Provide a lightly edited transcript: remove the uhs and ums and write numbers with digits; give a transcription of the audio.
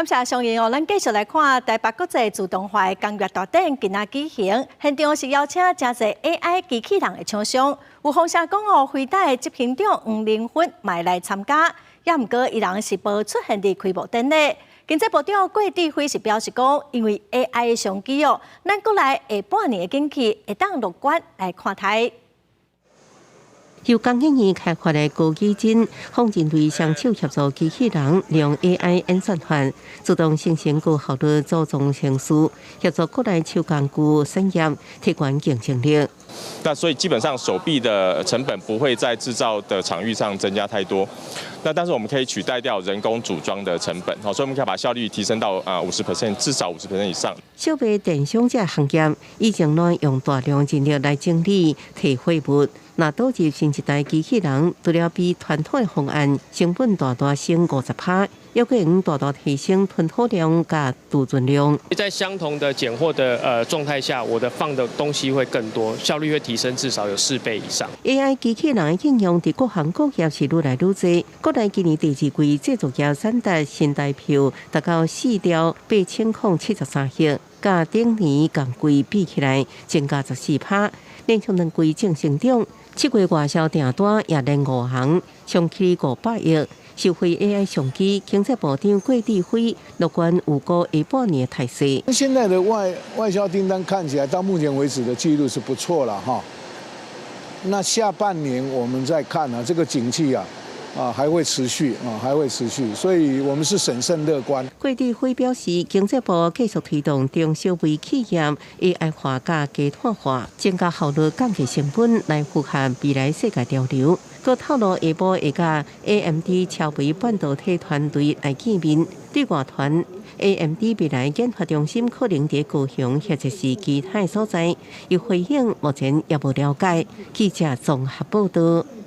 感謝上映哦，咱繼續來看台北國際自動化工業大展今仔舉行，現場是邀請誠濟 AI 機器人的廠商，有風聲講哦，輝達的執行長黃仁勳嘛會來參加，也毋過伊人是無出現佇開幕典禮。經濟部長郭智輝是表示講，因為 AI 的商機哦，咱國內下半年的景氣會當樂觀來看待。由工研院開發的高基金，仿人類雙手協助機器人，利用 AI 演算法，自動生成高效率組裝程序，協助國內手工具產業提懸競爭力。那所以基本上手臂的成本不會在製造的場域上增加太多。那但是我們可以取代掉人工組裝的成本，好，所以我們可以把效率提升到50%，至少50% 以上。小微電商這行業以前攏用大量人力來整理提貨物，若導入新一代機器人，除了比傳統的方案成本大大省50%，猶閣會用大大提升吞吐量佮儲存量。在相同的揀貨的狀態下，我的放的東西會更多，效率會提升至少有4倍以上。 AI 機器人的應用佇各行各業是愈來愈濟。國內今年第二季製造業產值新台票達到4兆8073億，佮頂年仝季比起來增加14%，連續兩季正成長。7月外銷訂單也連五紅，衝起500億。受惠 AI 商機，經濟部長郭智輝樂觀預估下半年的態勢。現在的外銷訂單看起來到目前為止的記錄是不錯了哈。那下半年我們再看啊，這個景氣啊，還會持續啊，還會持續，所以我們是審慎樂觀。郭智輝表示，經濟部繼續推動中小微企業 AI 化佮低碳化，增加效率、降低成本，來符合未來世界潮流。閣透露下晡會佮 AMD 超微半導體團隊來見面，對外傳 AMD 未來研發中心可能佇高雄或者是其他所在，伊回應目前猶無了解。記者綜合報道。